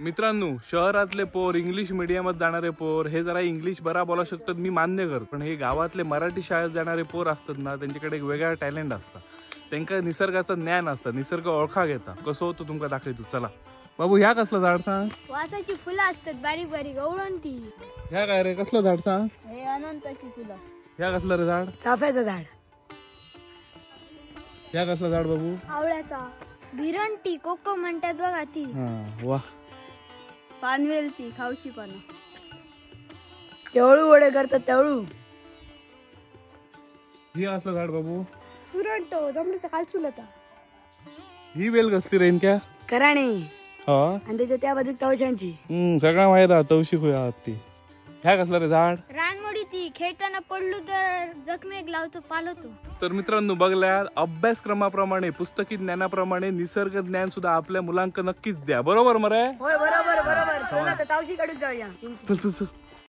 मित्रांनो, शहरातले पोर, इंग्लिश मिडियमात जाणारे पोर हे जरा इंग्लिश बरा बोलू शकतात, मी मान्य करतो. पण हे गावातले मराठी शाळेत जाणारे पोर असतात ना, त्यांच्याकडे एक वेगळा टॅलेंट असतं. त्यांका निसर्गाचं ज्ञान असतं, निसर्ग ओळखा घेता. कसं होतं तुमका दाखवतो, चला. बाबू, ह्या कसलं झाड सांग? वासाची फुलं असतात बारीक बारीक, ओवळून ती. ह्या काय रे, कसलं झाड सांग? हे अनंताची फुलं. ह्या कसलं रे झाड? चाफ्याचं झाड. ह्या कसलं झाड बाबू? आवळ्याचा. भिरंटी कोकम म्हणतात बघा ती. हा वा. पानवेल ती खाऊची पानं. तेवळू वडे करतात तेवळू. ही असलं झाड बाबू? सुरंटो जमडीचा खालसूल होता. ही वेल कसली रेन क्या? कराणे. हा. आणि त्याच्या त्या बाजूक तवशांची. सगळा माहित आहे, तवशी खुया आहात ती. ह्या कसलं रे झाड? रानमोडी ती, खेळताना पडलो तर जखमेक लावतो पालवतो. तर मित्रांनो बघल्या, अभ्यासक्रमाप्रमाणे पुस्तकी ज्ञानाप्रमाणे निसर्ग ज्ञान सुद्धा आपल्या मुलांक नक्कीच द्या, बरोबर मरे? होय, बरोबर बरोबर. चला आता तावशी काढून जाऊया. चल चल चल.